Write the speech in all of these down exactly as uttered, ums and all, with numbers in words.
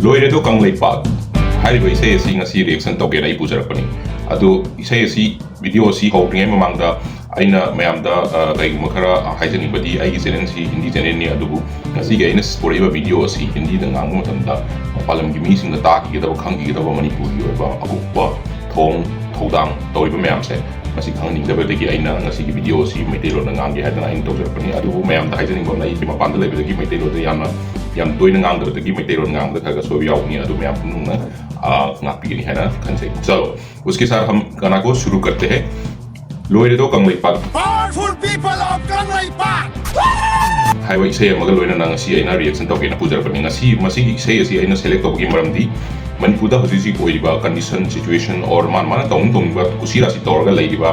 ꯂꯣꯏꯔꯦꯗꯣ ꯀꯪꯂꯩꯄꯥꯛ ꯍꯥꯏꯔꯤꯕ ꯏꯁꯩ ꯑꯁꯤ ꯉꯁꯤ reaction ꯇꯧꯒꯦꯅ ꯑꯩ ꯄꯨꯖꯔꯛꯄꯅꯤ꯫ ꯑꯗꯨ ꯏꯁꯩ ꯑꯁꯤ, video ꯑꯁꯤ ꯍꯧꯗ꯭ꯔꯤꯉꯩ ꯃꯃꯥꯡꯗ ꯑꯩꯅ ꯃꯌꯥꯝꯗ, ꯑ, ꯀꯩꯒꯨꯝꯕ ꯈꯔ ꯍꯥꯏꯖꯅꯤꯡꯕꯗꯤ, ꯑꯩꯒꯤ channel ꯁꯤ ꯍꯤꯟꯗꯤ channel ꯅꯤ, ꯑꯗꯨꯕꯨ ꯉꯁꯤꯒꯤ ꯑꯩꯅ ꯄꯨꯔꯛꯏꯕ video ꯑꯁꯤ ꯍꯤꯟꯗꯤꯗ ꯉꯥꯡꯕ ꯃꯇꯝꯗ ꯃꯄꯥꯟ ꯂꯝꯒꯤ ꯃꯤꯁꯤꯡꯅ ꯇꯥꯈꯤꯒꯗꯕ, ꯈꯪꯈꯤꯒꯗꯕ ꯃꯅꯤꯄꯨꯔꯒꯤ ꯑꯣꯏꯕ ꯑꯀꯨꯞꯄ ꯊꯣꯡ ꯊꯧꯗꯥꯡ ꯇꯧꯔꯤꯕ ꯃꯌꯥꯝꯁꯦ, ꯃꯁꯤ ꯈꯪꯍꯟꯅꯤꯡꯗꯕꯗꯒꯤ ꯑꯩꯅ ꯉꯁꯤꯒꯤ video ꯑꯁꯤ ꯃꯩꯇꯩꯂꯣꯟꯗ ꯉꯥꯡꯒꯦ ꯍꯥꯏꯗꯅ ꯑꯩꯅ ꯇꯧꯖꯔꯛꯄꯅꯤ꯫ ꯑꯗꯨꯕꯨ ꯃꯌꯥꯝꯗ ꯍꯥꯏꯖꯅꯤꯡꯕ ꯑꯃꯅ, ꯑꯩꯁꯦ ꯃꯄꯥꯟꯗ ꯂꯩꯕꯗꯒꯤ ꯃꯩꯇꯩꯂꯣꯟꯗ ꯌꯥꯝꯅ, ꯌꯥꯝ ꯇꯣꯏꯅ ꯉꯥꯡꯗꯕꯗꯒꯤ ꯃꯩꯇꯩꯂꯣꯟ ꯉꯥꯡꯕꯗ ꯈꯔ ꯈꯔ ꯁꯣꯏꯕ ꯌꯥꯎꯒꯅꯤ꯫ ꯑꯗꯨ ꯃꯌꯥꯝ ꯄꯨꯝꯅꯃꯛꯅ, ꯑ, ꯉꯥꯛꯄꯤꯒꯅꯤ ꯍꯥꯏꯅ ꯈꯟꯖꯩ꯫ ꯆꯂꯣ, उसके साथ हम गाना को शुरू करते हैं। ꯂꯣꯏꯔꯦꯗꯣ Kangleipak. Powerful people of Kangleipak. ꯍꯥꯏꯕ ꯏꯁꯩ ꯑꯃꯒ ꯂꯣꯏꯅꯅ ꯉꯁꯤ ꯑꯩꯅ reaction ꯇꯧꯒꯦꯅ ꯄꯨꯖꯔꯛꯄꯅꯤ꯫ ꯉꯁꯤ ꯃꯁꯤꯒꯤ ꯏꯁꯩ ꯑꯁꯤ ꯑꯩꯅ select ꯇꯧꯕꯒꯤ ꯃꯔꯝꯗꯤ, ꯃꯅꯤꯄꯨꯔꯗ ꯍꯧꯖꯤꯛ ꯍꯧꯖꯤꯛ ꯑꯣꯏꯔꯤꯕ condition, situation, or ꯃꯥꯅ ꯃꯥꯅ ꯇꯧꯅꯤꯡ ꯇꯧꯅꯤꯡꯕ ꯀꯨꯁꯤ ꯔꯥꯁꯤ ꯇꯧꯔꯒ ꯂꯩꯔꯤꯕ,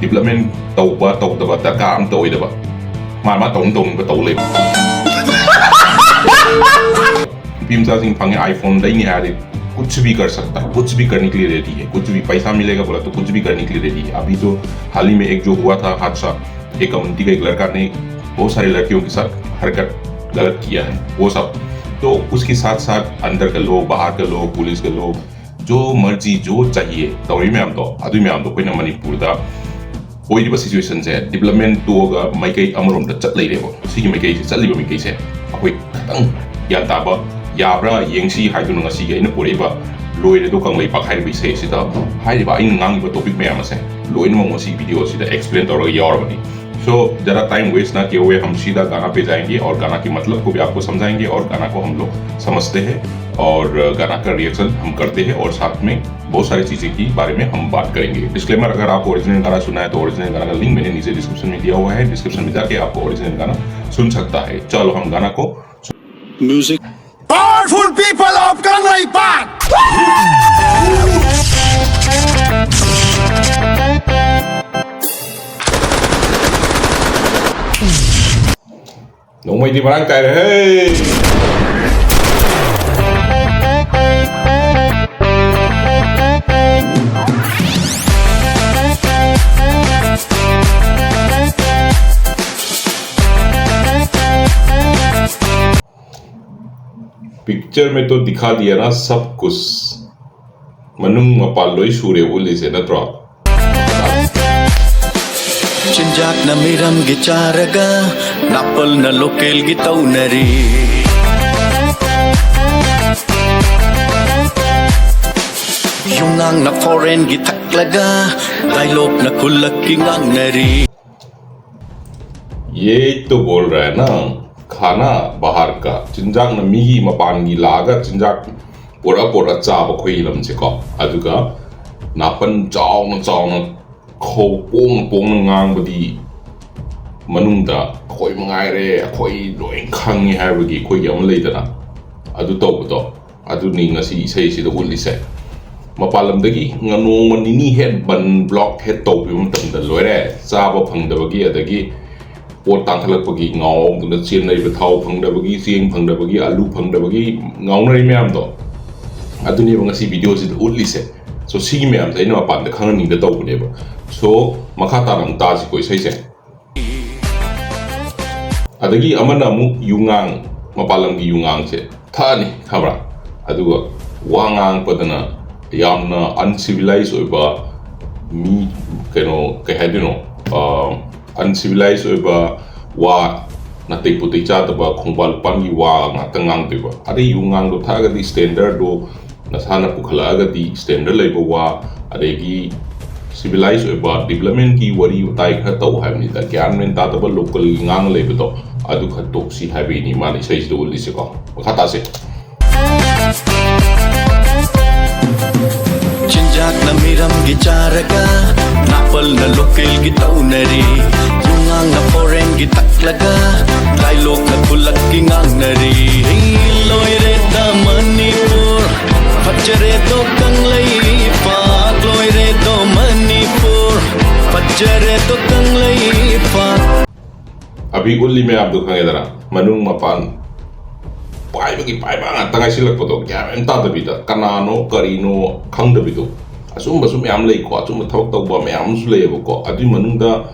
development ꯇꯧꯕ ꯇꯧꯗꯕ ꯗꯔꯀꯥꯔ ꯑꯝꯇ ꯑꯣꯏꯗꯕ, ꯃꯥꯅ ꯃꯥꯅ ꯇꯧꯅꯤꯡ ꯇꯧꯅꯤꯡꯕ ꯇꯧ ꯂꯩꯕ꯫ ꯅꯨꯄꯤ ꯃꯆꯥꯁꯤꯡ ꯐꯪꯉꯦ, iPhone ꯂꯩꯅꯤ ꯍꯥꯏꯔꯗꯤ कुछ भी कर सकता है, कुछ भी करने के लिए ready है, कुछ भी, पैसा मिलेगा बोला तो कुछ भी करने के लिए ready है। अभी तो हाल ही में एक जो हुआ था हादसा, एक कम्युनिटी का एक लड़का ने बहुत सारी लड़कियों के साथ हरकत गलत किया है, वो सब। तो उसके साथ साथ अंदर के लोग, बाहर के लोग, पुलिस के लोग, जो मर्जी, जो चाहिए, ꯇꯧꯔꯤ ꯃꯌꯥꯝꯗꯣ, ꯑꯗꯨꯏ ꯃꯌꯥꯝꯗꯣ ꯑꯩꯈꯣꯏꯅ ꯃꯅꯤꯄꯨꯔꯗ ꯑꯣꯏꯔꯤꯕ situation ꯁꯦ, development ꯇꯣꯛꯑꯒ ꯃꯥꯏꯀꯩ ꯑꯃꯔꯣꯝꯗ ꯆꯠ ꯂꯩꯔꯦꯕ꯫ ꯁꯤꯒꯤ ꯃꯥꯏꯀꯩꯁꯦ ꯆꯠꯂꯤꯕ ꯃꯥꯏꯀꯩꯁꯦ ꯑꯩꯈꯣꯏ ꯈꯤꯇꯪ ꯒ꯭ꯌꯥꯟ ꯇꯥꯕ ꯌꯥꯕ꯭ꯔꯥ ꯌꯦꯡꯁꯤ ꯍꯥꯏꯗꯨꯅ ꯉꯁꯤꯒꯤ ꯑꯩꯅ ꯄꯨꯔꯛꯏꯕ ꯂꯣꯏꯔꯦꯗꯣ ꯀꯪꯂꯩꯄꯥꯛ ꯍꯥꯏꯔꯤꯕ ꯏꯁꯩ ꯑꯁꯤꯗ ꯍꯥꯏꯔꯤꯕ ꯑꯩꯅ ꯉꯥꯡꯉꯤꯕ topic ꯃꯌꯥꯝ ꯑꯁꯦ ꯂꯣꯏꯅꯃꯛ ꯉꯁꯤ video ꯑꯁꯤꯗ explain ꯇꯧꯔꯒ ꯌꯥꯎꯔꯕꯅꯤ꯫ So, ज़्यादा time waste ना किए हुए हम सीधा गाना पे जाएंगे और गाना के मतलब को भी आपको समझाएंगे और गाना को हम लोग समझते हैं और गाना का reaction हम करते हैं और साथ में बहुत सारी चीज़ें के बारे में हम बात करेंगे। Disclaimer, अगर आपको original गाना सुनना है तो original गाना का link मैंने नीचे description में दिया हुआ है, description में जाके आपको original गाना सुन सकता है। चलो हम गाना को music। Powerful people of Kangleipak! ꯅꯣꯡꯃꯩꯗꯤ ꯃꯔꯥꯡ ꯀꯥꯏꯔꯦꯍꯦ! पिक्चर में तो दिखा दिया ना सब कुछ, ꯃꯅꯨꯡ ꯃꯄꯥꯟ ꯂꯣꯏ ꯁꯨꯔꯦ ꯎꯠꯂꯤꯁꯦ, ꯅꯠꯇ꯭ꯔꯣ? ꯆꯤꯟꯖꯥꯛꯅ ꯃꯤꯔꯝꯒꯤ ꯆꯥꯔꯒ ꯅꯥꯄꯜꯅ ꯂꯣꯀꯦꯜꯒꯤ ꯇꯧꯅꯔꯤ꯫ ꯌꯨꯉꯥꯡꯅ ꯐꯣꯔꯦꯟꯒꯤ ꯊꯛꯂꯒ ꯗꯥꯏꯂꯣꯛꯅ ꯈꯨꯜꯂꯛꯀꯤ ꯉꯥꯡꯅꯔꯤ꯫ ये तो बोल रहा है ना, खाना बाहर का, ꯆꯤꯟꯖꯥꯛꯅ ꯃꯤꯒꯤ ꯃꯄꯥꯟꯒꯤ ꯂꯥꯛꯑꯒ ꯆꯤꯟꯖꯥꯛ ꯄꯨꯔꯛꯑ ꯄꯨꯔꯛꯑ ꯆꯥꯕ ꯑꯩꯈꯣꯏꯒꯤ ꯂꯝꯁꯦꯀꯣ꯫ ꯑꯗꯨꯒ ꯅꯥꯄꯟ ꯆꯥꯎꯅ ꯆꯥꯎꯅ ꯈꯧ ꯄꯣꯡꯅ ꯄꯣꯡꯅ ꯉꯥꯡꯕꯗꯤ ꯃꯅꯨꯡꯗ ꯑꯩꯈꯣꯏ ꯃꯉꯥꯏꯔꯦ, ꯑꯩꯈꯣꯏ ꯂꯣꯏ ꯈꯪꯉꯤ ꯍꯥꯏꯕꯒꯤ ꯑꯩꯈꯣꯏꯒꯤ ꯑꯃ ꯂꯩꯗꯅ, ꯑꯗꯨ ꯇꯧꯕꯗꯣ, ꯑꯗꯨꯅꯤ ꯉꯁꯤ ꯏꯁꯩꯁꯤꯗ ꯎꯠꯂꯤꯁꯦ꯫ ꯃꯄꯥꯟ ꯂꯝꯗꯒꯤ ꯉ-, ꯅꯣꯡꯃ ꯅꯤꯅꯤ ꯍꯦꯛ ꯕꯟ ꯕ꯭ꯂꯣꯛ ꯍꯦꯛ ꯇꯧꯕꯤꯕ ꯃꯇꯝꯗ ꯂꯣꯏꯔꯦ, ꯆꯥꯕ ꯐꯪꯗꯕꯒꯤ, ꯑꯗꯒꯤ ꯄꯣꯠ ꯇꯥꯡꯈꯠꯂꯛꯄꯒꯤ ꯉꯥꯎꯗꯨꯅ ꯆꯦꯟꯅꯔꯤꯕ, ꯊꯥꯎ ꯐꯪꯗꯕꯒꯤ, ꯆꯦꯡ ꯐꯪꯗꯕꯒꯤ, ꯑꯂꯨ ꯐꯪꯗꯕꯒꯤ ꯉꯥꯎꯅꯔꯤ ꯃꯌꯥꯝꯗꯣ, ꯑꯗꯨꯅꯦꯕ ꯉꯁꯤ ꯚꯤꯗꯤꯑꯣꯁꯤꯗ ꯎꯠꯂꯤꯁꯦ꯫ ꯁꯣ ꯁꯤꯒꯤ ꯃꯌꯥꯝꯁꯦ ꯑꯩꯅ ꯃꯄꯥꯟꯗ ꯈꯪꯍꯟꯅꯤꯡꯗ ꯇꯧꯕꯅꯦꯕ꯫ ꯁꯣ ꯃꯈꯥ ꯇꯥꯅ ꯑꯃꯨꯛ ꯇꯥꯁꯤꯀꯣ ꯏꯁꯩꯁꯦ꯫ ꯑꯗꯒꯤ ꯑꯃꯅ ꯑꯃꯨꯛ ꯌꯨꯉꯥꯡ, ꯃꯄꯥꯟ ꯂꯝꯒꯤ ꯌꯨꯉꯥꯡꯁꯦ ꯊꯛꯑꯅꯤ, ꯈꯪꯕ꯭ꯔꯥ? ꯑꯗꯨꯒ ꯋꯥ ꯉꯥꯡꯉꯛꯄꯗꯅ ꯌꯥꯝꯅ ꯑꯟꯁꯤꯚꯤꯂꯥꯏꯁ ꯑꯣꯏꯕ ꯃꯤ, ꯀꯩꯅꯣ, ꯀꯩ ꯍꯥꯏꯗꯣꯏꯅꯣ, ꯑꯟꯁꯤꯚꯤꯂꯥꯏꯁ ꯑꯣꯏꯕ ꯋꯥ, ꯅꯥꯇꯩ ꯄꯣꯇꯩ ꯆꯥꯗꯕ ꯈꯣꯡꯕꯥꯟ ꯂꯨꯄꯥꯟꯒꯤ ꯋꯥ ꯉꯥꯛꯇ ꯉꯥꯡꯗꯣꯏꯕ꯫ ꯑꯗꯩ ꯌꯨꯉꯥꯡꯗꯣ ꯊꯛꯑꯒꯗꯤ ꯁ꯭ꯇꯦꯟꯗꯔꯗꯣ ꯅꯁꯥꯅ ꯄꯨꯈꯠꯂꯛꯑꯒꯗꯤ ꯁ꯭ꯇꯦꯟꯗꯔꯗ ꯂꯩꯕ ꯋꯥ, ꯑꯗꯒꯤ ꯁꯤꯚꯤꯂꯥꯏꯁ ꯑꯣꯏꯕ ꯗꯤꯕꯂꯞꯃꯦꯟꯒꯤ ꯋꯥꯔꯤ ꯋꯥꯇꯥꯏ ꯈꯔ ꯇꯧ ꯍꯥꯏꯕꯅꯤꯗ꯫ ꯒ꯭ꯌꯥꯟ ꯃꯦꯟ ꯇꯥꯗꯕ ꯂꯣꯀꯦꯜꯒꯤ ꯉꯥꯡ ꯂꯩꯕꯗꯣ, ꯑꯗꯨ ꯈꯔ ꯇꯣꯛꯁꯤ ꯍꯥꯏꯕꯒꯤꯅꯤ ꯃꯥꯅ ꯏꯁꯩꯁꯤꯗ ꯎꯠꯂꯤꯁꯦꯀꯣ꯫ ꯃꯈꯥ ꯇꯥꯁꯦ꯫ ꯆꯤꯟꯖꯥꯛꯅ ꯃꯤꯔꯝꯒꯤ ꯆꯥꯔꯒ ꯅꯥꯄꯜꯅ ꯂꯣꯀꯦꯜꯒꯤ ꯇꯧꯅꯔꯤ꯫ ꯌꯨꯉꯥꯡꯅ ꯐꯣꯔꯦꯟꯒꯤ ꯊꯛꯂꯒ ꯗꯥꯏꯂꯣꯛꯅ ꯈꯨꯜꯂꯛꯀꯤ ꯉꯥꯡꯅꯔꯤ꯫ ꯂꯣꯏꯔꯦꯗ ꯃꯅꯤꯄꯨꯔ, ꯐꯖꯔꯦꯗꯣ ꯀꯪꯂꯩꯄꯥꯛ꯫ ꯂꯣꯏꯔꯦꯗꯣ ꯃꯅꯤꯄꯨꯔ, ꯐꯖꯔꯦꯗꯣ ꯀꯪꯂꯩꯄꯥꯛ꯫ ꯑꯕꯤ ꯎꯠꯂꯤ ꯃꯌꯥꯝꯗꯣ ꯈꯪꯉꯦꯗꯅ, ꯃꯅꯨꯡ ꯃꯄꯥꯟ ꯄꯥꯏꯕꯒꯤ ꯄꯥꯏꯕ ꯉꯥꯛꯇ ꯉꯥꯏꯁꯤꯜꯂꯛꯄꯗꯣ, ꯒ꯭ꯌꯥꯟ ꯃꯦꯟ ꯇꯥꯗꯕꯤꯗ, ꯀꯅꯥꯅꯣ ꯀꯔꯤꯅꯣ ꯈꯪꯗꯕꯤꯗꯣ꯫ ꯑꯆꯨꯝꯕꯁꯨ ꯃꯌꯥꯝ ꯂꯩꯀꯣ, ꯑꯆꯨꯝꯕ ꯊꯕꯛ ꯇꯧꯕ ꯃꯌꯥꯝ ꯑꯃꯁꯨ ꯂꯩꯌꯦꯕꯀꯣ, ꯑꯗꯨꯏ ꯃꯅꯨꯡꯗ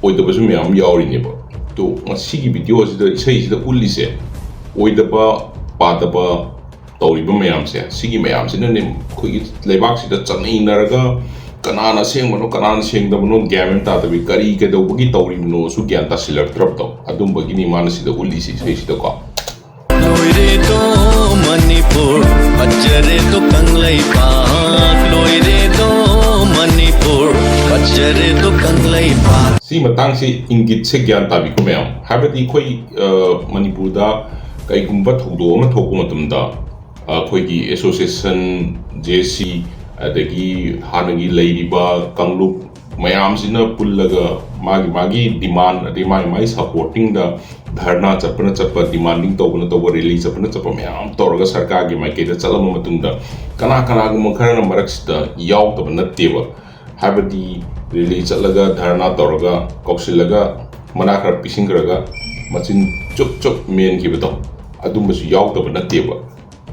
ꯑꯣꯏꯗꯕꯁꯨ ꯃꯌꯥꯝ ꯌꯥꯎꯔꯤꯅꯦꯕ꯫ ꯑꯗꯣ ꯉꯁꯤꯒꯤ ꯚꯤꯗꯤꯑꯣ ꯑꯁꯤꯗ, ꯏꯁꯩꯁꯤꯗ ꯎꯠꯂꯤꯁꯦ, ꯑꯣꯏꯗꯕ ꯄꯥꯗꯕ ꯇꯧꯔꯤꯕ ꯃꯌꯥꯝꯁꯦ, ꯁꯤꯒꯤ ꯃꯌꯥꯝꯁꯤꯅꯅꯦ ꯑꯩꯈꯣꯏꯒꯤ ꯂꯩꯕꯥꯛꯁꯤꯗ ꯆꯠꯅꯩꯅꯔꯒ ꯀꯅꯥꯅ ꯑꯁꯦꯡꯕꯅꯣ, ꯀꯅꯥꯅ ꯁꯦꯡꯗꯕꯅꯣ ꯒ꯭ꯌꯥꯟ ꯃꯦꯟ ꯇꯥꯗꯕꯤ, ꯀꯔꯤ ꯀꯩꯗꯧꯕꯒꯤ ꯇꯧꯔꯤꯕꯅꯣꯁꯨ ꯒ꯭ꯌꯥꯟ ꯇꯥꯁꯤꯜꯂꯛꯇ꯭ꯔꯕꯗꯣ, ꯑꯗꯨꯝꯕꯒꯤꯅꯤ ꯃꯥꯅ ꯁꯤꯗ ꯎꯠꯂꯤꯁꯤ ꯏꯁꯩꯁꯤꯗꯀꯣ꯫ ꯂꯣꯏꯔꯦꯗꯣ ꯃꯅꯤꯄꯨꯔ, ꯐꯠꯖꯔꯦꯗꯣ ꯀꯪꯂꯩꯄꯥꯛ꯫ ꯂꯣꯏꯔꯦꯗꯣ ꯃꯅꯤꯄꯨꯔ, ꯐꯠꯖꯔꯦꯗꯣ ꯀꯪꯂꯩꯄꯥꯛ꯫ ꯁꯤ ꯃꯇꯥꯡꯁꯤ ꯏꯪꯒꯤꯠꯁꯦ ꯒ꯭ꯌꯥꯟ ꯇꯥꯕꯤꯀꯣ ꯃꯌꯥꯝ꯫ ꯍꯥꯏꯕꯗꯤ ꯑꯩꯈꯣꯏ, ꯑ, ꯃꯅꯤꯄꯨꯔꯗ ꯀꯩꯒꯨꯝꯕ ꯊꯧꯗꯣꯛ ꯑꯃ ꯊꯣꯛꯄ ꯃꯇꯝꯗ, ꯑ, ꯑꯩꯈꯣꯏꯒꯤ association, J C, ꯑꯗꯒꯤ ꯍꯥꯟꯅꯒꯤ ꯂꯩꯔꯤꯕ ꯀꯥꯡꯂꯨꯞ ꯃꯌꯥꯝꯁꯤꯅ ꯄꯨꯜꯂꯒ ꯃꯥꯒꯤ, ꯃꯥꯒꯤ demand, ꯑꯗꯩ ꯃꯥꯒꯤ, ꯃꯥꯒꯤ supporting ꯗ ꯙꯔꯅꯥ ꯆꯠꯄꯅ ꯆꯠꯄ, demanding ꯇꯧꯕꯅ ꯇꯧꯕ, rally ꯆꯠꯄꯅ ꯆꯠꯄ ꯃꯌꯥꯝ ꯇꯧꯔꯒ ꯁꯔꯀꯥꯔꯒꯤ ꯃꯥꯏꯀꯩꯗ ꯆꯠꯂꯕ ꯃꯇꯨꯡꯗ, ꯀꯅꯥ ꯀꯅꯥꯒꯨꯝꯕ ꯈꯔꯅ ꯃꯔꯛꯁꯤꯗ ꯌꯥꯎꯗꯕ ꯅꯠꯇꯦꯕ꯫ ꯍꯥꯏꯕꯗꯤ rally ꯆꯠꯂꯒ ꯙꯔꯅꯥ ꯇꯧꯔꯒ ꯀꯧꯁꯤꯜꯂꯒ ꯃꯅꯥ ꯈꯔ ꯄꯤꯁꯤꯟꯈ꯭ꯔꯒ ꯃꯆꯤꯟ ꯆꯨꯞ ꯆꯨꯞ ꯃꯦꯟꯈꯤꯕꯗꯣ, ꯑꯗꯨꯝꯕꯁꯨ ꯌꯥꯎꯗꯕ ꯅꯠꯇꯦꯕ꯫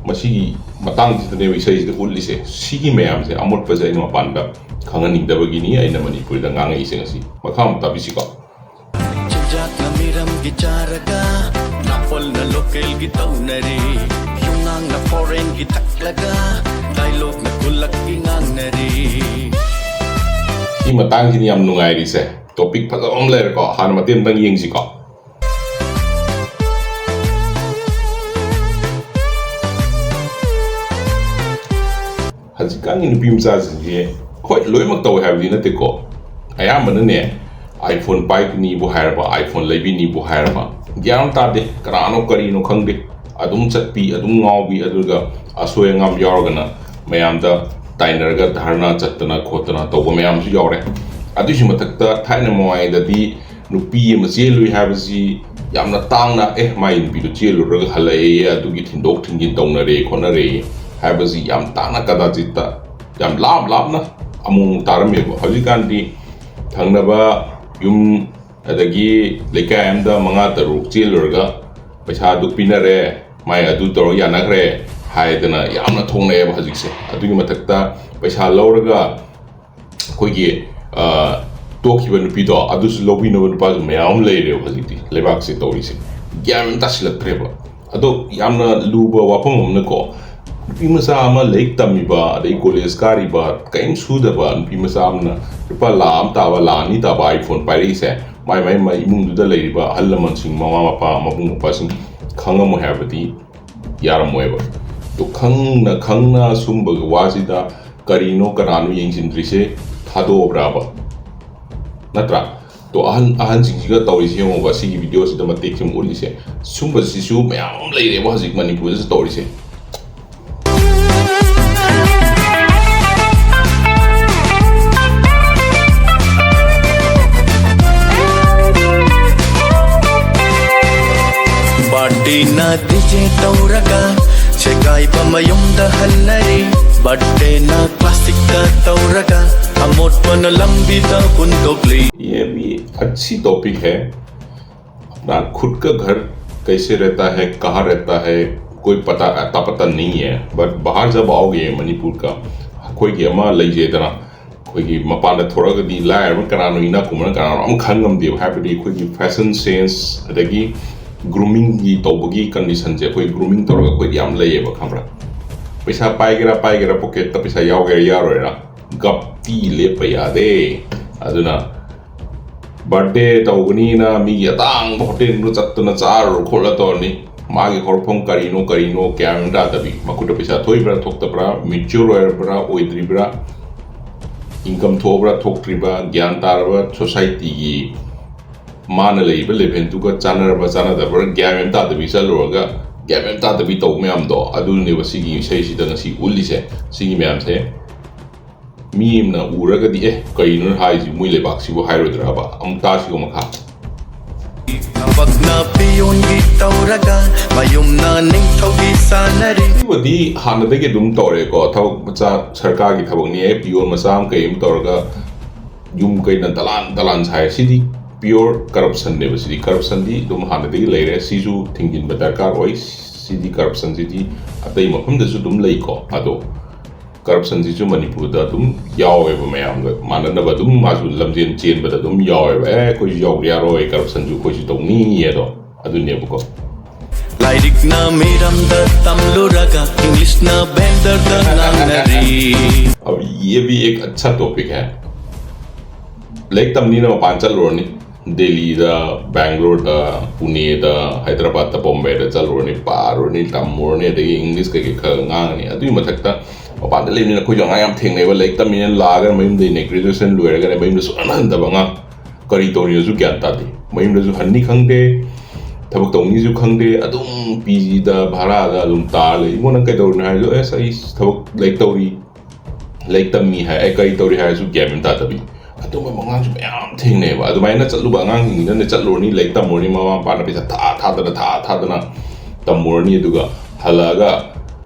ꯃꯁꯤꯒꯤ ꯃꯇꯥꯡꯁꯤꯗꯅꯦꯕ ꯏꯁꯩꯁꯤꯗ ꯎꯠꯂꯤꯁꯦ꯫ ꯁꯤꯒꯤ ꯃꯌꯥꯝꯁꯦ ꯑꯃꯣꯠꯄꯁꯦ ꯑꯩꯅ ꯃꯄꯥꯟꯗ ꯈꯪꯍꯟꯅꯤꯡꯗꯕꯒꯤꯅꯤ ꯑꯩꯅ ꯃꯅꯤꯄꯨꯔꯤꯗ ꯉꯥꯡꯉꯛꯏꯁꯦ ꯉꯁꯤ꯫ ꯃꯈꯥ ꯑꯃꯨꯛ ꯇꯥꯕꯤꯁꯤꯀꯣ꯫ ꯆꯤꯟꯖꯥꯛꯅ ꯃꯤꯔꯝꯒꯤ ꯆꯥꯔꯒ, ꯅꯥꯄꯜꯅ local ꯒꯤ ꯇꯧꯅꯔꯤ, ꯌꯨꯝꯅꯥꯡꯅ foreign ꯒꯤ ꯊꯛꯂꯒ, dialogue ꯅ ꯈꯨꯜꯂꯛꯀꯤ ꯉꯥꯡꯅꯔꯤ꯫ ꯁꯤ ꯃꯇꯥꯡꯁꯤꯅꯤ ꯌꯥꯝ ꯅꯨꯡꯉꯥꯏꯔꯤꯁꯦ꯫ Topic ꯐꯖꯕ ꯑꯃ ꯂꯩꯔꯦꯀꯣ, ꯍꯥꯟꯅ ꯃꯇꯦꯛ ꯑꯃꯇꯪ ꯌꯦꯡꯁꯤꯀꯣ꯫ ꯍꯧꯖꯤꯛꯀꯥꯟꯒꯤ ꯅꯨꯄꯤ ꯃꯆꯥꯁꯤꯡꯁꯦ, ꯍꯣꯏ, ꯂꯣꯏꯅꯃꯛ ꯇꯧꯋꯦ ꯍꯥꯏꯕꯗꯤ ꯅꯠꯇꯦꯀꯣ, ꯑꯌꯥꯝꯕꯅꯅꯦ iPhone ꯄꯥꯏꯕꯤꯅꯤꯕꯨ ꯍꯥꯏꯔꯕ, iPhone ꯂꯩꯕꯤꯅꯤꯕꯨ ꯍꯥꯏꯔꯕ, ꯒ꯭ꯌꯥꯟ ꯑꯃ ꯇꯥꯗꯦ, ꯀꯅꯥꯅꯣ ꯀꯔꯤꯅꯣ ꯈꯪꯗꯦ, ꯑꯗꯨꯝ ꯆꯠꯄꯤ, ꯑꯗꯨꯝ ꯉꯥꯎꯕꯤ, ꯑꯗꯨꯒ ꯑꯁꯣꯏ ꯑꯉꯥꯝ ꯌꯥꯎꯔꯒꯅ ꯃꯌꯥꯝꯗ ꯇꯥꯏꯅꯔꯒ ꯙꯔꯅꯥ ꯆꯠꯇꯅ ꯈꯣꯠꯇꯅ ꯇꯧꯕ ꯃꯌꯥꯝꯁꯨ ꯌꯥꯎꯔꯦ꯫ ꯑꯗꯨꯒꯤꯁꯨ ꯃꯊꯛꯇ ꯊꯥꯏꯅ ꯃꯃꯥꯡꯉꯩꯗꯗꯤ ꯅꯨꯄꯤ ꯑꯃ ꯆꯦꯜꯂꯨꯏ ꯍꯥꯏꯕꯁꯤ ꯌꯥꯝꯅ ꯇꯥꯡꯅ, "ꯑꯦ, ꯃꯥꯏ ꯅꯨꯄꯤꯗꯨ ꯆꯦꯜꯂꯨꯔꯒ ꯍꯜꯂꯛꯑꯦ, ꯑꯗꯨꯒꯤ ꯊꯤꯟꯗꯣꯛ ꯊꯤꯟꯖꯤꯟ ꯇꯧꯅꯔꯦ ꯈꯣꯠꯅꯔꯦ" ꯍꯥꯏꯕꯁꯤ ꯌꯥꯝ ꯇꯥꯡꯅ, ꯀꯗꯥꯆꯤꯠꯇ, ꯌꯥꯝ ꯂꯥꯞ ꯂꯥꯞꯅ ꯑꯃꯨꯛ ꯑꯃꯨꯛ ꯇꯥꯔꯝꯃꯦꯕ꯫ ꯍꯧꯖꯤꯛꯀꯥꯟꯗꯤ ꯊꯪꯅꯕ ꯌꯨꯝ, ꯑꯗꯒꯤ ꯂꯩꯀꯥꯏ ꯑꯃꯗ ꯃꯉꯥ ꯇꯔꯨꯛ ꯆꯦꯜꯂꯨꯔꯒ ꯄꯩꯁꯥꯗꯨ ꯄꯤꯅꯔꯦ, ꯃꯥꯏ ꯑꯗꯨ ꯇꯧꯔꯒ ꯌꯥꯅꯈ꯭ꯔꯦ ꯍꯥꯏꯗꯅ ꯌꯥꯝꯅ ꯊꯣꯛꯅꯩꯑꯕ ꯍꯧꯖꯤꯛꯁꯦ꯫ ꯑꯗꯨꯒꯤ ꯃꯊꯛꯇ ꯄꯩꯁꯥ ꯂꯧꯔꯒ ꯑꯩꯈꯣꯏꯒꯤ, ꯑ, ꯇꯣꯛꯈꯤꯕ ꯅꯨꯄꯤꯗꯣ ꯑꯗꯨꯁꯨ ꯂꯧꯕꯤꯅꯕ ꯅꯨꯄꯥꯁꯨ ꯃꯌꯥꯝ ꯑꯃ ꯂꯩꯔꯦꯕ ꯍꯧꯖꯤꯛꯇꯤ ꯂꯩꯕꯥꯛꯁꯦ ꯇꯧꯔꯤꯁꯦ꯫ ꯒ꯭ꯌꯥꯟ ꯑꯃ ꯇꯥꯁꯤꯜꯂꯛꯇ꯭ꯔꯦꯕ꯫ ꯑꯗꯣ ꯌꯥꯝꯅ ꯂꯨꯕ ꯋꯥꯐꯝ ꯑꯃꯅꯀꯣ, ꯅꯨꯄꯤ ꯃꯆꯥ ꯑꯃ ꯂꯥꯏꯔꯤꯛ ꯇꯝꯃꯤꯕ, ꯑꯗꯩ ꯀꯣꯂꯦꯖ ꯀꯥꯔꯤꯕ, ꯀꯔꯤꯝ ꯁꯨꯗꯕ ꯅꯨꯄꯤ ꯃꯆꯥ ꯑꯃꯅ ꯂꯨꯄꯥ ꯂꯥꯈ ꯑꯃ ꯇꯥꯕ, ꯂꯥꯈ ꯑꯅꯤ ꯇꯥꯕ iPhone ꯄꯥꯏꯔꯛꯏꯁꯦ, ꯃꯥꯏ ꯃꯥꯏ ꯃꯥꯏ ꯏꯃꯨꯡꯗꯨꯗ ꯂꯩꯔꯤꯕ ꯑꯍꯜ ꯂꯃꯟꯁꯤꯡ, ꯃꯃꯥ ꯃꯄꯥ, ꯃꯕꯨꯡ ꯃꯧꯄ꯭ꯋꯥꯁꯤꯡ ꯈꯪꯉꯝꯃꯣꯏ ꯍꯥꯏꯕꯗꯤ ꯌꯥꯔꯝꯃꯣꯏꯕ꯫ ꯑꯗꯣ ꯈꯪꯅ ꯈꯪꯅ ꯁꯨꯝꯕꯒꯤ ꯋꯥꯁꯤꯗ ꯀꯔꯤꯅꯣ ꯀꯅꯥꯅꯣ ꯌꯦꯡꯁꯤꯟꯗ꯭ꯔꯤꯁꯦ? ꯊꯥꯗꯣꯛꯑꯕ꯭ꯔꯥꯕ? ꯅꯠꯇ꯭ꯔꯥ? ꯇꯣ, ꯑꯍꯟ, ꯑꯍꯟꯁꯤꯡꯁꯤꯒ ꯇꯧꯔꯤꯁꯦ ꯌꯦꯡꯉꯣꯕ, ꯁꯤꯒꯤ ꯚꯤꯗꯤꯑꯣꯁꯤꯗ ꯃꯇꯦꯛꯁꯤꯡ ꯎꯠꯂꯤꯁꯦ꯫ ꯁꯨꯝꯕꯁꯤꯁꯨ ꯃꯌꯥꯝ ꯑꯃ ꯂꯩꯔꯦꯕ ꯍꯧꯖꯤꯛ ꯃꯅꯤꯄꯨꯔꯗꯁꯨ ꯇꯧꯔꯤꯁꯦ꯫ ꯕꯥꯔꯗꯦꯅ ꯗꯤꯖꯦ ꯇꯧꯔꯒ ꯁꯦꯒꯥꯏꯕ ꯃꯌꯨꯝꯗ ꯍꯟꯅꯔꯤ꯫ ꯕꯥꯔꯗꯦꯅ ꯀ꯭ꯂꯥꯁꯤꯛꯇ ꯇꯧꯔꯒ ꯑꯃꯣꯠꯄꯅ ꯂꯝꯕꯤꯗ ꯍꯨꯟꯗꯣꯛꯂꯤ꯫ ये भी अच्छी टॉपिक है। अपना खुद का घर कैसे रहता है, कहाँ रहता है, कोई पता, अता पता नहीं है। बट बाहर जब आओगे मणिपुर का, ꯑꯩꯈꯣꯏꯒꯤ ꯑꯃ ꯂꯩꯖꯩꯗꯅ, ꯑꯩꯈꯣꯏꯒꯤ ꯃꯄꯥꯟꯗ ꯊꯣꯛꯂꯛꯑꯒꯗꯤ ꯂꯥꯏꯔꯕ ꯀꯅꯥꯅꯣ, ꯏꯅꯥꯛ ꯈꯨꯟꯕꯅ ꯀꯅꯥꯅꯣ ꯑꯃ ꯈꯪ ꯉꯝꯗꯦꯕ꯫ ꯍꯥꯏꯕꯗꯤ ꯑꯩꯈꯣꯏꯒꯤ ꯐꯦꯁꯟ ꯁꯦꯟꯁ, ꯑꯗꯒꯤ ꯒ꯭ꯔꯨꯃꯤꯡꯒꯤ ꯇꯧꯕꯒꯤ ꯀꯟꯗꯤꯁꯟꯁꯦ, ꯑꯩꯈꯣꯏ ꯒ꯭ꯔꯨꯃꯤꯡ ꯇꯧꯔꯒ ꯑꯩꯈꯣꯏꯗꯤ ꯌꯥꯝ ꯂꯩꯌꯦꯕ, ꯈꯪꯕ꯭ꯔꯥ? ꯄꯩꯁꯥ ꯄꯥꯏꯒꯦꯔꯥ ꯄꯥꯏꯒꯦꯔꯥ, ꯄꯣꯀꯦꯠꯇ ꯄꯩꯁꯥ ꯌꯥꯎꯒꯦꯔꯥ ꯌꯥꯔꯣꯏꯔꯥ, ꯒꯞꯇꯤ ꯂꯦꯞꯄ ꯌꯥꯗꯦ꯫ ꯑꯗꯨꯅ ꯕꯥꯔꯗꯦ ꯇꯧꯒꯅꯤꯅ ꯃꯤꯒꯤ ꯑꯇꯥꯡꯕ ꯍꯣꯇꯦꯜꯗꯨ ꯆꯠꯇꯅ ꯆꯥꯔꯨꯔ ꯈꯣꯠꯂ ꯇꯧꯔꯅꯤ꯫ ꯃꯥꯒꯤ ꯍꯧꯔꯛꯐꯝ ꯀꯔꯤꯅꯣ ꯀꯔꯤꯅꯣ ꯒ꯭ꯌꯥꯟ ꯃꯦꯟ ꯇꯥꯗꯕꯤ, ꯃꯈꯨꯠꯇ ꯄꯩꯁꯥ ꯊꯣꯛꯏꯕ꯭ꯔꯥ ꯊꯣꯛꯇꯕ꯭ꯔꯥ, ꯃꯦꯆ꯭ꯌꯣꯔ ꯑꯣꯏꯔꯕ꯭ꯔꯥ ꯑꯣꯏꯗ꯭ꯔꯤꯕ꯭ꯔꯥ, ꯏꯟꯀꯝ ꯊꯣꯛꯑꯕ꯭ꯔꯥ ꯊꯣꯛꯇ꯭ꯔꯤꯕ꯭ꯔꯥ, ꯒ꯭ꯌꯥꯟ ꯇꯥꯔꯕ ꯁꯣꯁꯥꯏꯇꯤꯒꯤ ꯃꯥꯅ ꯂꯩꯔꯤꯕ ꯂꯦꯚꯦꯜꯗꯨꯒ ꯆꯥꯟꯅꯔꯕ꯭ꯔꯥ ꯆꯥꯟꯅꯗꯕ꯭ꯔꯥ ꯒ꯭ꯌꯥꯟ ꯃꯦꯟ ꯇꯥꯗꯕꯤ ꯆꯠꯂꯨꯔꯒ ꯒ꯭ꯌꯥꯟ ꯃꯦꯟ ꯇꯥꯗꯕꯤ ꯇꯧꯕ ꯃꯌꯥꯝꯗꯣ, ꯑꯗꯨꯅꯦꯕ ꯁꯤꯒꯤ ꯏꯁꯩꯁꯤꯗ ꯉꯁꯤ ꯎꯠꯂꯤꯁꯦ꯫ ꯁꯤꯒꯤ ꯃꯌꯥꯝꯁꯦ ꯃꯤ ꯑꯃꯅ ꯎꯔꯒꯗꯤ, "ꯑꯦ, ꯀꯩꯅꯣ ꯍꯥꯏꯁꯤ, ꯃꯣꯏ ꯂꯩꯕꯥꯛꯁꯤꯕꯨ?" ꯍꯥꯏꯔꯣꯏꯗ꯭ꯔꯕ? ꯑꯃꯨꯛ ꯇꯥꯁꯤꯀꯣ ꯃꯈꯥ꯫ ꯊꯕꯛꯅ ꯄꯤꯌꯣꯟꯒꯤ ꯇꯧꯔꯒ ꯃꯌꯨꯝꯅ ꯅꯤꯡꯊꯧꯒꯤ ꯁꯥꯟꯅꯔꯤ꯫ ꯁꯤꯕꯨꯗꯤ ꯍꯥꯟꯅꯗꯒꯤ ꯑꯗꯨꯝ ꯇꯧꯔꯦꯀꯣ꯫ ꯊꯕꯛ ꯃꯆꯥ, ꯁꯔꯀꯥꯔꯒꯤ ꯊꯕꯛꯅꯤ, ꯑꯦ, ꯄꯤꯌꯣꯟ ꯃꯆꯥ ꯑꯃ ꯀꯩ ꯑꯃ ꯇꯧꯔꯒ ꯌꯨꯝ ꯀꯩꯅ ꯗꯂꯥꯟ ꯗꯂꯥꯟ ꯁꯥꯏ꯫ ꯁꯤꯗꯤ ꯄꯤꯌꯣꯔ ꯀꯔꯞꯁꯟꯅꯦꯕ꯫ ꯁꯤꯗꯤ ꯀꯔꯞꯁꯟꯗꯤ ꯑꯗꯨꯝ ꯍꯥꯟꯅꯗꯒꯤ ꯂꯩꯔꯦ꯫ ꯁꯤꯁꯨ ꯊꯤꯡꯖꯤꯟꯕ ꯗꯔꯀꯥꯔ ꯑꯣꯏ꯫ ꯁꯤꯗꯤ ꯀꯔꯞꯁꯟꯁꯤꯗꯤ ꯑꯇꯩ ꯃꯐꯝꯗꯁꯨ ꯑꯗꯨꯝ ꯂꯩꯀꯣ꯫ ꯑꯗꯣ ꯀꯔꯞꯁꯟꯁꯤꯁꯨ ꯃꯅꯤꯄꯨꯔꯗ ꯑꯗꯨꯝ ꯌꯥꯎꯋꯦꯕ, ꯃꯌꯥꯝꯒ ꯃꯥꯟꯅꯅꯕ ꯑꯗꯨꯝ ꯃꯥꯁꯨ ꯂꯝꯖꯦꯟ ꯆꯦꯟꯕꯗ ꯑꯗꯨꯝ ꯌꯥꯎꯋꯦꯕ꯫ "ꯑꯦ, ꯑꯩꯈꯣꯏꯁꯨ ꯌꯥꯎꯗ ꯌꯥꯔꯣꯏ, ꯀꯔꯞꯁꯟꯁꯨ ꯑꯩꯈꯣꯏꯁꯨ ꯇꯧꯅꯤ" ꯑꯗꯣ ꯑꯗꯨꯅꯦꯕꯀꯣ꯫ ꯂꯥꯏꯔꯤꯛꯅ ꯃꯤꯔꯝꯗ ꯇꯝꯂꯨꯔꯒ ꯏꯪꯂꯤꯁꯅ ꯕꯦꯟꯗꯔꯗ ꯉꯥꯡꯅꯔꯤ꯫ अब ये भी एक अच्छा टॉपिक है। ꯂꯥꯏꯔꯤꯛ ꯇꯝꯅꯤꯅ ꯃꯄꯥꯟ ꯆꯠꯂꯨꯔꯅꯤ, ꯗꯦꯜꯂꯤꯗ, ꯕꯦꯡꯒ꯭ꯂꯣꯔꯗ, ꯄꯨꯅꯦꯗ, ꯍꯥꯏꯗ꯭ꯔꯕꯥꯗꯇ, ꯕꯣꯝꯕꯦꯗ ꯆꯠꯂꯨꯔꯅꯤ, ꯄꯥꯔꯨꯔꯅꯤ, ꯇꯝꯃꯨꯔꯅꯤ, ꯑꯗꯒꯤ ꯏꯪꯂꯤꯁ ꯀꯩꯀꯩ ꯈꯔ ꯉꯥꯡꯉꯅꯤ꯫ ꯑꯗꯨꯒꯤ ꯃꯊꯛꯇ ꯃꯄꯥꯟꯗ ꯂꯩꯕꯅꯤꯅ ꯑꯩꯈꯣꯏꯁꯨ ꯑꯉꯥꯡ ꯌꯥꯝ ꯊꯦꯡꯅꯩꯕ, ꯂꯥꯏꯔꯤꯛ ꯇꯝꯃꯤꯅ ꯂꯥꯛꯑꯒ ꯃꯌꯨꯝꯗꯒꯤꯅꯦ, ꯒ꯭ꯔꯦꯖꯨꯑꯦꯁꯟ ꯂꯣꯏꯔꯒꯅꯦ ꯃꯌꯨꯝꯗ ꯁꯨꯛꯍꯟ ꯍꯟꯗꯕ ꯑꯉꯥꯡ꯫ ꯀꯔꯤ ꯇꯧꯔꯤꯅꯣꯁꯨ ꯒ꯭ꯌꯥꯟ ꯇꯥꯗꯦ, ꯃꯌꯨꯝꯗꯁꯨ ꯍꯟꯅꯤ ꯈꯪꯗꯦ, ꯊꯕꯛ ꯇꯧꯅꯤꯁꯨ ꯈꯪꯗꯦ, ꯑꯗꯨꯝ ꯄꯤ ꯖꯤꯗ ꯚꯔꯥꯗ ꯑꯗꯨꯝ ꯇꯥꯔ ꯂꯩ꯫ "ꯏꯕꯨꯡꯉꯣ, ꯅꯪ ꯀꯩꯗꯧꯔꯤꯅꯣ?" ꯍꯥꯏꯔꯁꯨ, "ꯑꯁ, ꯑꯩ ꯊꯕꯛ, ꯂꯥꯏꯔꯤꯛ ꯇꯧꯔꯤ, ꯂꯥꯏꯔꯤꯛ ꯇꯝꯃꯤ" ꯍꯥꯏ꯫ "ꯑꯩ ꯀꯔꯤ ꯇꯧꯔꯤ?" ꯍꯥꯏꯔꯁꯨ ꯒ꯭ꯌꯥꯟ ꯃꯦꯟ ꯇꯥꯗꯕꯤ꯫ ꯑꯗꯨꯒꯨꯝꯕ ꯑꯉꯥꯡꯁꯨ ꯃꯌꯥꯝ ꯊꯦꯡꯅꯩꯕ꯫ ꯑꯗꯨꯃꯥꯏꯅ ꯆꯠꯂꯨꯕ ꯑꯉꯥꯡꯁꯤꯡꯁꯤꯅꯅꯦ, ꯆꯠꯂꯨꯔꯅꯤ, ꯂꯥꯏꯔꯤꯛ ꯇꯝꯃꯨꯔꯅꯤ, ꯃꯃꯥ ꯃꯄꯥꯅ ꯄꯩꯁꯥ ꯊꯥ ꯊꯥꯗꯅ, ꯊꯥ ꯊꯥꯗꯅ ꯇꯝꯃꯨꯔꯅꯤ, ꯑꯗꯨꯒ ꯍꯜꯂꯛꯑꯒ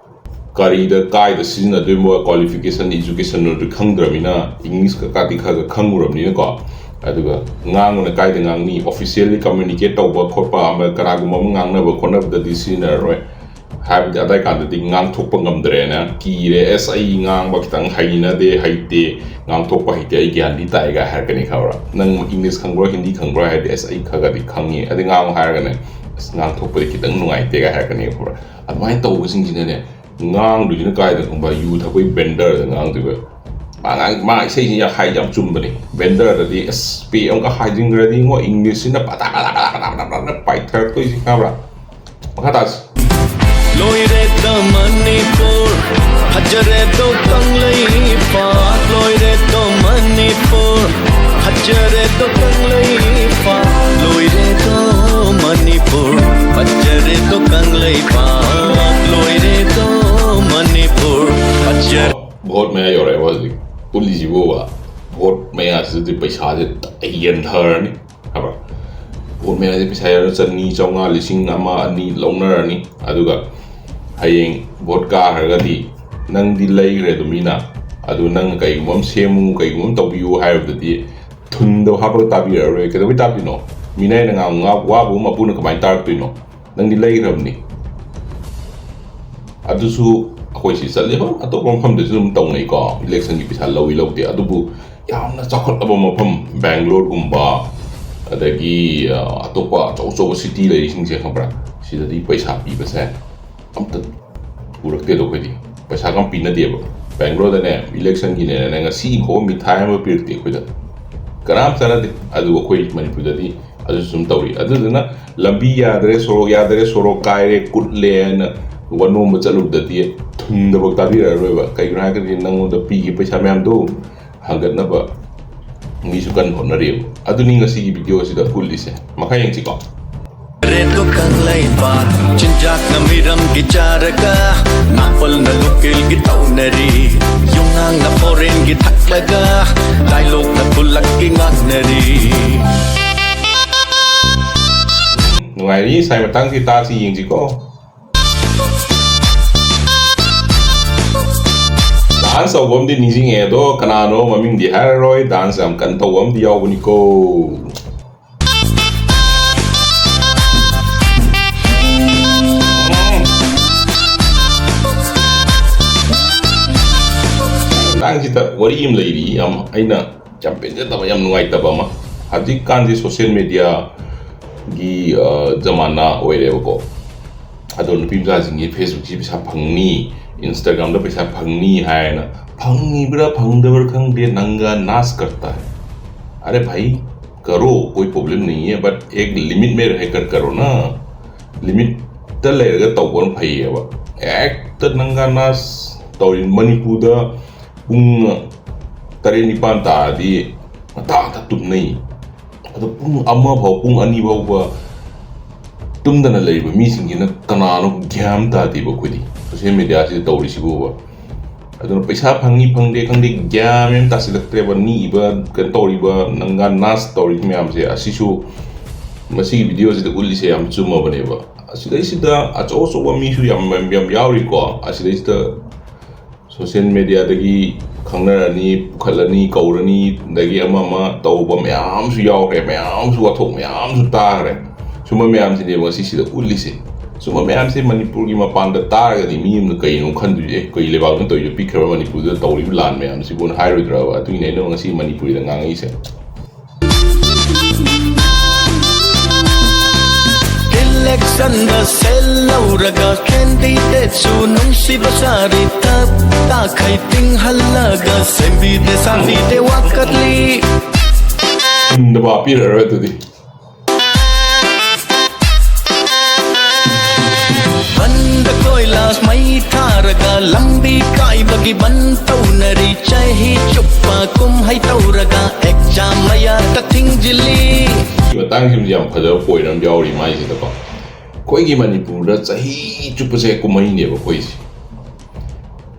ꯀꯔꯤꯗ, ꯀꯥꯏꯗ ꯁꯤꯖꯤꯟꯅꯗꯣꯏꯕ ꯀ꯭ꯋꯥꯂꯤꯐꯤꯀꯦꯁꯟ, ꯏꯖꯨꯀꯦꯁꯟ ꯑꯗꯨ ꯈꯪꯗ꯭ꯔꯕꯅꯤꯅ, ꯏꯪꯂꯤꯁ ꯀꯀꯥꯗꯤ ꯈꯔ ꯈꯔ ꯈꯪꯉꯨꯔꯕꯅꯤꯅꯀꯣ꯫ ꯑꯗꯨꯒ ꯉꯥꯡꯕꯅ ꯀꯥꯏꯗ ꯉꯥꯡꯅꯤ, ꯑꯣꯐꯤꯁꯤꯌꯦꯜꯂꯤ ꯀꯝꯃ꯭ꯌꯨꯅꯤꯀꯦꯠ ꯇꯧꯕ ꯈꯣꯠꯄ ꯑꯃ, ꯀꯅꯥꯒꯨꯝꯕ ꯑꯃ ꯉꯥꯡꯅꯕ ꯈꯣꯠꯅꯕꯗꯗꯤ ꯁꯤꯖꯤꯟꯅꯔꯔꯣꯏ꯫ ꯍꯥꯏꯕꯗꯤ ꯑꯗꯥꯏ ꯀꯥꯟꯗꯗꯤ ꯉꯥꯡꯊꯣꯛꯄ ꯉꯝꯗ꯭ꯔꯦꯅ ꯀꯤꯔꯦ, "ꯑꯁ, ꯑꯩ ꯉꯥꯡꯕ ꯈꯤꯇꯪ ꯍꯩꯅꯗꯦ, ꯍꯩꯇꯦ, ꯉꯥꯡꯊꯣꯛꯄ ꯍꯩꯇꯦ, ꯑꯩ ꯒ꯭ꯌꯥꯟꯗꯤ ꯇꯥꯏꯒ" ꯍꯥꯏꯔꯛꯀꯅꯤ, ꯈꯪꯕ꯭ꯔꯥ? "ꯅꯪ ꯏꯪꯂꯤꯁ ꯈꯪꯕ꯭ꯔꯣ, ꯍꯤꯟꯗꯤ ꯈꯪꯕ꯭ꯔꯣ?" ꯍꯥꯏꯔꯗꯤ, "ꯑꯁ, ꯑꯩ ꯈꯔ ꯈꯔꯗꯤ ꯈꯪꯉꯤ", ꯑꯗꯩ ꯉꯥꯡꯉꯨ ꯍꯥꯏꯔꯒꯅ, "ꯑꯁ, ꯉꯥꯡꯊꯣꯛꯄꯗꯤ ꯈꯤꯇꯪ ꯅꯨꯡꯉꯥꯏꯇꯦꯒ" ꯍꯥꯏꯔꯛꯀꯅꯤ, ꯈꯪꯕ꯭ꯔꯥ? ꯑꯗꯨꯃꯥꯏꯅ ꯇꯧꯕꯁꯤꯡꯁꯤꯅꯅꯦ, ꯉꯥꯡꯗꯣꯏꯁꯤꯅ ꯀꯥꯏꯗ, ꯈꯪꯕ꯭ꯔꯥ? ꯌꯨ ꯊꯛꯄꯩ ꯕꯦꯟꯗꯔꯗ ꯉꯥꯡꯗꯣꯏꯕ꯫ ꯃꯥ ꯉꯥꯡ-, ꯃꯥ ꯏꯁꯩꯁꯤ ꯌꯥꯝ ꯍꯥꯏ, ꯌꯥꯝ ꯆꯨꯝꯕꯅꯦ꯫ ꯕꯦꯟꯗꯔꯗꯗꯤ ꯑꯁ, ꯄꯦ ꯑꯃꯒ ꯍꯥꯏꯖꯤꯟꯈ꯭ꯔꯗꯤ ꯏꯉꯣ, ꯏꯪꯂꯤꯁꯁꯤꯅ ꯄꯗꯥ ꯄꯗꯥ ꯄꯗꯥ ꯄꯗꯥ ꯄꯗꯥ ꯄꯗꯥ ꯄꯥꯏꯊꯔꯛꯇꯣꯏꯁꯤ, ꯈꯪꯕ꯭ꯔꯥ? ꯃꯈꯥ ꯇꯥꯁꯤ꯫ ꯂꯣꯏꯔꯦꯗ ꯃꯅꯤꯄꯨꯔ, ꯐꯖꯔꯦꯗꯣ ꯀꯪꯂꯩꯄꯥꯛ꯫ ꯂꯣꯏꯔꯦꯗꯣ ꯃꯅꯤꯄꯨꯔ, ꯐꯖꯔꯦꯗꯣ ꯀꯪꯂꯩꯄꯥꯛ꯫ ꯂꯣꯏꯔꯦꯗꯣ ꯃꯅꯤꯄꯨꯔ, ꯐꯖꯔꯦꯗꯣ ꯀꯪꯂꯩꯄꯥꯛ꯫ ꯂꯣꯏꯔꯦꯗꯣ ꯃꯅꯤꯄꯨꯔ, ꯐꯖꯔꯦ꯫ ꯚꯣꯠ ꯃꯌꯥ ꯌꯧꯔꯛꯑꯦꯕ ꯍꯧꯖꯤꯛ꯫ ꯎꯠꯂꯤꯁꯤꯕꯨꯕ, ꯚꯣꯠ ꯃꯌꯥꯁꯤꯗꯗꯤ ꯄꯩꯁꯥꯁꯦ ꯌꯦꯟꯊꯔꯅꯤ ꯍꯥꯏꯕ꯫ ꯚꯣꯠ ꯃꯌꯥꯁꯦ ꯄꯩꯁꯥ ꯌꯥꯎꯔ ꯆꯅꯤ, ꯆꯥꯝꯃꯉꯥ, ꯂꯤꯁꯤꯡ ꯑꯃ, ꯑꯅꯤ ꯂꯧꯅꯔꯅꯤ꯫ ꯑꯗꯨꯒ ꯍꯌꯦꯡ ꯚꯣꯠ ꯀꯥꯈ꯭ꯔꯒꯗꯤ ꯅꯪꯗꯤ ꯂꯩꯈ꯭ꯔꯦ ꯑꯗꯨ ꯃꯤꯅ꯫ ꯑꯗꯨ ꯅꯪꯅ ꯀꯩꯒꯨꯝꯕ ꯑꯃ ꯁꯦꯝꯃꯨ, ꯀꯩꯒꯨꯝꯕ ꯑꯃ ꯇꯧꯕꯤꯌꯨ ꯍꯥꯏꯕꯗꯗꯤ ꯊꯨꯟꯗꯣ ꯍꯥꯞꯄꯒ ꯇꯥꯕꯤꯔꯛꯑꯔꯣꯏ꯫ ꯀꯩꯗꯧꯕꯩ ꯇꯥꯗꯣꯏꯅꯣ? ꯃꯤꯅꯥꯏꯅ ꯉꯥꯡꯕ ꯋꯥꯕꯨ ꯃꯄꯨꯅ ꯀꯃꯥꯏꯅ ꯇꯥꯔꯛꯇꯣꯏꯅꯣ? ꯅꯪꯗꯤ ꯂꯩꯈ꯭ꯔꯕꯅꯤ꯫ ꯑꯗꯨꯁꯨ ꯑꯩꯈꯣꯏ ꯁꯤ ꯆꯠꯂꯤ, ꯍꯣꯏ, ꯑꯇꯣꯞꯄ ꯃꯐꯝꯗꯁꯨ ꯑꯗꯨꯝ ꯇꯧꯅꯩꯀꯣ, ꯏꯂꯦꯛꯁꯟꯒꯤ ꯄꯩꯁꯥ ꯂꯧꯏ ꯂꯧꯗꯦ꯫ ꯑꯗꯨꯕꯨ ꯌꯥꯝꯅ ꯆꯥꯎꯈꯠꯂꯕ ꯃꯐꯝ, ꯕꯦꯡꯒ꯭ꯂꯣꯔꯒꯨꯝꯕ, ꯑꯗꯒꯤ, ꯑ, ꯑꯇꯣꯞꯄ ꯑꯆꯧ ꯑꯆꯧꯕ ꯁꯤꯇꯤ ꯂꯩꯔꯤꯁꯤꯡꯁꯦ, ꯈꯪꯕ꯭ꯔꯥ? ꯁꯤꯗꯗꯤ ꯄꯩꯁꯥ ꯄꯤꯕꯁꯦ ꯑꯝꯇ ꯎꯔꯛꯇꯦꯗꯣ ꯑꯩꯈꯣꯏꯗꯤ꯫ ꯄꯩꯁꯥꯒ ꯑꯝ ꯄꯤꯅꯗꯦꯕ꯫ ꯕꯦꯡꯒ꯭ꯂꯣꯔꯗꯅꯦ, ꯏꯂꯦꯛꯁꯟꯒꯤꯅꯦꯅ ꯉꯁꯤ ꯐꯥꯎꯕ ꯃꯤꯊꯥꯏ ꯑꯃ ꯄꯤꯔꯛꯇꯦ ꯑꯩꯈꯣꯏꯗ꯫ ꯀꯅꯥꯝ ꯆꯥꯟꯅꯗꯦ꯫ ꯑꯗꯨꯕꯨ ꯑꯩꯈꯣꯏ ꯃꯅꯤꯄꯨꯔꯗꯗꯤ ꯑꯗꯨꯁꯨ ꯁꯨꯝ ꯇꯧꯔꯤ꯫ ꯑꯗꯨꯗꯨꯅ ꯂꯝꯕꯤ ꯌꯥꯗ꯭ꯔꯦ, ꯁꯣꯔꯣꯛ ꯌꯥꯗ꯭ꯔꯦ, ꯁꯣꯔꯣꯛ ꯀꯥꯏꯔꯦ, ꯀꯨꯠꯂꯦ ꯍꯥꯏꯅ ꯋꯥ ꯅꯣꯝꯕ ꯆꯠꯂꯨꯕꯗꯗꯤ ꯊꯨꯡꯗꯕ ꯇꯥꯕꯤꯔꯛꯑꯔꯣꯏꯕ꯫ ꯀꯩꯒꯤꯅꯣ ꯍꯥꯏꯔꯒꯗꯤ ꯅꯪꯉꯣꯟꯗ ꯄꯤꯈꯤꯕ ꯄꯩꯁꯥ ꯃꯌꯥꯝꯗꯣ ꯍꯟꯒꯠꯅꯕ ꯃꯤꯁꯨ ꯀꯟꯅ ꯍꯣꯠꯅꯔꯤꯕ꯫ ꯑꯗꯨꯅꯤ ꯉꯁꯤꯒꯤ ꯚꯤꯗꯤꯑꯣ ꯑꯁꯤꯗ ꯎꯠꯂꯤꯁꯦ꯫ ꯃꯈꯥ ꯌꯦꯡꯁꯤꯀꯣ꯫ ꯔꯦꯠꯇꯣ ꯀꯪꯂꯩꯄꯥꯛ ꯆꯤꯟꯖꯥꯛꯅ ꯃꯤꯔꯝꯒꯤ ꯆꯥꯔꯒ ꯅꯥꯄꯜꯅ ꯂꯣꯀꯦꯜꯒꯤ ꯇꯧꯅꯔꯤ꯫ ꯌꯣꯡꯅꯥꯡꯅ ꯐꯣꯔꯦꯟꯒꯤ ꯊꯛꯂꯒ ꯗꯥꯏꯂꯣꯛꯅ ꯈꯨꯜꯂꯛꯀꯤ ꯉꯥꯡꯅꯔꯤ꯫ ꯅꯨꯡꯉꯥꯏꯔꯤ꯫ ꯁꯥꯏ ꯃꯇꯥꯡꯁꯤ ꯇꯥꯁꯤ ꯌꯦꯡꯁꯤꯀꯣ꯫ ꯗꯥꯟꯁ ꯇꯧꯕ ꯑꯃꯗꯤ ꯅꯤꯡꯁꯤꯡꯉꯦ, ꯑꯗꯣ ꯀꯅꯥꯅꯣ ꯃꯃꯤꯡꯗꯤ ꯍꯥꯏꯔꯔꯣꯏ꯫ ꯗꯥꯟꯁ ꯌꯥꯝ ꯀꯟꯅ ꯇꯧꯕ ꯑꯃꯗꯤ ꯌꯥꯎꯕꯅꯤꯀꯣ꯫ ꯃꯇꯥꯡꯁꯤꯗ ꯋꯥꯔꯤ ꯑꯃ ꯂꯩꯔꯤ, ꯌꯥꯝ, ꯑꯩꯅ ꯌꯥꯝ ꯄꯦꯟꯖꯗꯕ, ꯌꯥꯝ ꯅꯨꯡꯉꯥꯏꯇꯕ ꯑꯃ꯫ ꯍꯧꯖꯤꯛꯀꯥꯟꯁꯦ ꯁꯣꯁꯤꯌꯦꯜ ꯃꯦꯗꯤꯌꯥꯒꯤ, ꯑ, ꯖꯃꯥꯅꯥ ꯑꯣꯏꯔꯦꯕꯀꯣ꯫ ꯑꯗꯣ ꯅꯨꯄꯤ ꯃꯆꯥꯁꯤꯡꯒꯤ ꯐꯦꯁꯕꯨꯛꯁꯤ ꯄꯩꯁꯥ ꯐꯪꯅꯤ, ꯏꯟꯁꯇꯥꯒ꯭ꯔꯥꯝꯗ ꯄꯩꯁꯥ ꯐꯪꯅꯤ ꯍꯥꯏꯅ, ꯐꯪꯉꯤꯕ꯭ꯔꯥ ꯐꯪꯗꯕ꯭ꯔꯥ ꯈꯪꯗꯦ, ꯅꯪꯒ ꯅꯥꯁ ꯀꯔꯇꯥ ꯍꯥꯏ꯫ ꯑꯔꯦ ꯚꯥꯏ, ꯀꯔꯣ, ꯀꯣꯏ ꯄ꯭ꯔꯣꯕ꯭ꯂꯦꯝ ꯅꯍꯤ ꯍꯥꯏ, ꯕꯠ ꯑꯦꯛ ꯂꯤꯃꯤꯠ ꯃꯦ ꯔꯍ ꯀꯔ ꯀꯔꯣ ꯅꯥ꯫ ꯂꯤꯃꯤꯠꯇ ꯂꯩꯔꯒ ꯇꯧꯕꯅ ꯐꯩꯌꯦꯕ꯫ ꯍꯦꯛꯇ ꯅꯪꯒ ꯅꯥꯁ ꯇꯧꯔꯤ꯫ ꯃꯅꯤꯄꯨꯔꯗ ꯄꯨꯡ ꯇꯔꯦꯠ ꯅꯤꯄꯥꯟ ꯇꯥꯔꯗꯤ ꯉꯟꯇꯥ ꯉꯟꯇꯥ ꯇꯨꯝꯅꯩ꯫ ꯑꯗꯣ ꯄꯨꯡ ꯑꯃ ꯐꯥꯎ, ꯄꯨꯡ ꯑꯅꯤ ꯐꯥꯎꯕ ꯇꯨꯝꯗꯅ ꯂꯩꯔꯤꯕ ꯃꯤꯁꯤꯡꯁꯤꯅ ꯀꯅꯥꯅꯣ ꯒ꯭ꯌꯥꯟ ꯇꯥꯗꯦꯕ ꯑꯩꯈꯣꯏꯗꯤ꯫ ꯁꯣꯁꯤꯌꯦꯜ ꯃꯦꯗꯤꯌꯥꯁꯤꯗ ꯇꯧꯔꯤꯁꯤꯕꯨꯕ꯫ ꯑꯗꯨꯅ ꯄꯩꯁꯥ ꯐꯪꯉꯤ ꯐꯪꯗꯦ ꯈꯪꯗꯦ, ꯒ꯭ꯌꯥꯟ ꯃꯦꯟ ꯇꯥꯁꯤꯜꯂꯛꯇ꯭ꯔꯦꯕ꯫ ꯅꯤꯛꯏꯕ, ꯀꯩꯅꯣ ꯇꯧꯔꯤꯕ, ꯅꯪꯒ ꯅꯥꯁ ꯇꯧꯔꯤꯕ ꯃꯌꯥꯝꯁꯦ, ꯑꯁꯤꯁꯨ ꯃꯁꯤꯒꯤ ꯚꯤꯗꯤꯑꯣꯁꯤꯗ ꯎꯠꯂꯤꯁꯦ ꯌꯥꯝ ꯆꯨꯝꯃꯕꯅꯦꯕ꯫ ꯑꯁꯤꯗꯩꯁꯤꯗ ꯑꯆꯧ ꯑꯆꯧꯕ ꯃꯤꯁꯨ ꯌꯥꯝ, ꯌꯥꯝ ꯌꯥꯎꯔꯤꯀꯣ꯫ ꯑꯁꯤꯗꯩꯁꯤꯗ ꯁꯣꯁꯤꯌꯦꯜ ꯃꯦꯗꯤꯌꯥꯗꯒꯤ ꯈꯪꯅꯔꯅꯤ, ꯄꯨꯈꯠꯂꯅꯤ, ꯀꯧꯔꯅꯤ, ꯑꯗꯒꯤ ꯑꯃ ꯑꯃ ꯇꯧꯕ ꯃꯌꯥꯝꯁꯨ ꯌꯥꯎꯈ꯭ꯔꯦ, ꯃꯌꯥꯝꯁꯨ ꯋꯥꯊꯣꯛ ꯃꯌꯥꯝꯁꯨ ꯇꯥꯈ꯭ꯔꯦ꯫ ꯁꯨꯝꯕ ꯃꯌꯥꯝꯁꯤꯅꯦꯕ ꯉꯁꯤ ꯁꯤꯗ ꯎꯠꯂꯤꯁꯦ꯫ ꯁꯨꯝꯕ ꯃꯌꯥꯝꯁꯦ ꯃꯅꯤꯄꯨꯔꯒꯤ ꯃꯄꯥꯟꯗ ꯇꯥꯔꯒꯗꯤ ꯃꯤ ꯑꯃꯅ ꯀꯩꯅꯣ ꯈꯟꯗꯣꯏꯁꯦ? "ꯑꯦ, ꯀꯩ ꯂꯩꯕꯥꯛꯅ ꯇꯧꯔꯤꯗꯣ? ꯄꯤꯛꯈ꯭ꯔꯕ ꯃꯅꯤꯄꯨꯔꯗ ꯇꯧꯔꯤꯕ ꯂꯥꯟ ꯃꯌꯥꯝꯁꯤꯕꯨꯅ" ꯍꯥꯏꯔꯣꯏꯗ꯭ꯔꯕ? ꯑꯗꯨꯒꯤꯅꯦ ꯑꯩꯅ ꯉꯁꯤ ꯃꯅꯤꯄꯨꯔꯤꯗ ꯉꯥꯡꯉꯛꯏꯁꯦ꯫ ꯏꯂꯦꯛꯁꯟꯗ ꯁꯦꯜ ꯂꯧꯔꯒ ꯀꯦꯟꯗꯤꯗꯦꯠꯁꯨ ꯅꯨꯡꯁꯤꯕ ꯁꯥꯔꯤ, ꯇꯞ ꯇꯥꯈꯩ ꯇꯤꯡꯍꯜꯂꯒ ꯁꯦꯝꯕꯤꯗꯦ ꯁꯥꯕꯤꯗꯦ ꯋꯥꯀꯠꯂꯤ꯫ ꯍꯨꯟꯗꯕ ꯄꯤꯔꯔꯣꯏ ꯑꯗꯨꯗꯤ꯫ ꯕꯟꯗ ꯀꯣꯏꯂꯥꯁ ꯃꯩ ꯊꯥꯔꯒ ꯂꯝꯕꯤ ꯀꯥꯏꯕꯒꯤ ꯕꯟ ꯇꯧꯅꯔꯤ, ꯆꯍꯤ ꯆꯨꯞꯄ ꯀꯨꯝꯍꯩ ꯇꯧꯔꯒ ꯑꯦꯛꯖꯥꯝ ꯃꯌꯥꯗ ꯊꯤꯡꯖꯤꯜꯂꯤ꯫ ꯁꯤ ꯃꯇꯥꯡꯁꯤꯃꯗꯤ ꯌꯥꯝ ꯐꯖꯕ ꯄꯣꯏꯟ ꯑꯃ ꯌꯥꯎꯔꯤ ꯃꯥꯏꯁꯤꯗꯀꯣ꯫ ꯑꯩꯈꯣꯏꯒꯤ ꯃꯅꯤꯄꯨꯔꯗ ꯆꯍꯤ ꯆꯨꯞꯄꯁꯦ ꯀꯨꯝꯍꯩꯅꯦꯕ ꯑꯩꯈꯣꯏꯁꯦ꯫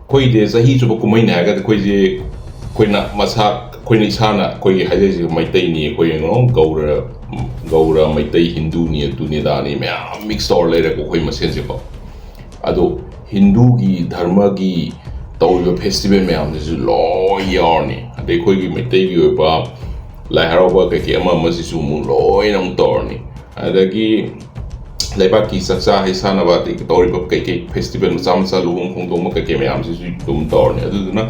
ꯑꯩꯈꯣꯏꯗꯤ ꯆꯍꯤ ꯆꯨꯞꯄ ꯀꯨꯝꯍꯩꯅꯦ ꯍꯥꯏꯔꯒꯗꯤ ꯑꯩꯈꯣꯏꯁꯦ, ꯑꯩꯈꯣꯏꯅ ꯃꯁꯥ, ꯑꯩꯈꯣꯏꯅ ꯏꯁꯥꯅ ꯑꯩꯈꯣꯏꯒꯤ ꯍꯥꯏꯖꯔꯤꯁꯦ ꯃꯩꯇꯩꯅꯤ, ꯑꯩꯈꯣꯏ ꯀꯩꯅꯣ ꯒꯧꯔ, ꯒꯧꯔ ꯃꯩꯇꯩ ꯍꯤꯟꯗꯨꯅꯤ, ꯑꯗꯨꯅꯤ ꯑꯗꯥꯅꯤ ꯃꯌꯥꯝ ꯃꯤꯛꯁ ꯇꯧꯔ ꯂꯩꯔꯦꯀꯣ ꯑꯩꯈꯣꯏ ꯃꯁꯦꯟꯁꯦꯀꯣ꯫ ꯑꯗꯣ ꯍꯤꯟꯗꯨꯒꯤ ꯙꯔꯃꯒꯤ ꯇꯧꯔꯤꯕ ꯐꯦꯁꯇꯤꯚꯦꯜ ꯃꯌꯥꯝꯁꯤꯁꯨ ꯂꯣꯏ ꯌꯥꯎꯔꯅꯤ꯫ ꯑꯗꯩ ꯑꯩꯈꯣꯏꯒꯤ ꯃꯩꯇꯩꯒꯤ ꯑꯣꯏꯕ ꯂꯥꯏ ꯍꯔꯥꯎꯕ ꯀꯩꯀꯩ ꯑꯃ ꯑꯃꯁꯤꯁꯨ ꯑꯃꯨꯛ ꯂꯣꯏꯅ ꯑꯃꯨꯛ ꯇꯧꯔꯅꯤ꯫ ꯑꯗꯒꯤ ꯂꯩꯕꯥꯛꯀꯤ ꯆꯥꯛꯆꯥ ꯍꯩꯁꯥꯟꯅꯕ ꯑꯗꯒꯤ ꯇꯧꯔꯤꯕ ꯀꯩꯀꯩ ꯐꯦꯁꯇꯤꯚꯦꯜ ꯃꯆꯥ ꯃꯆꯥ ꯂꯨꯍꯣꯡ ꯈꯣꯡꯗꯣꯡꯕ ꯀꯩꯀꯩ ꯃꯌꯥꯝꯁꯤꯁꯨ ꯑꯗꯨꯝ ꯇꯧꯔꯅꯤ꯫ ꯑꯗꯨꯗꯨꯅ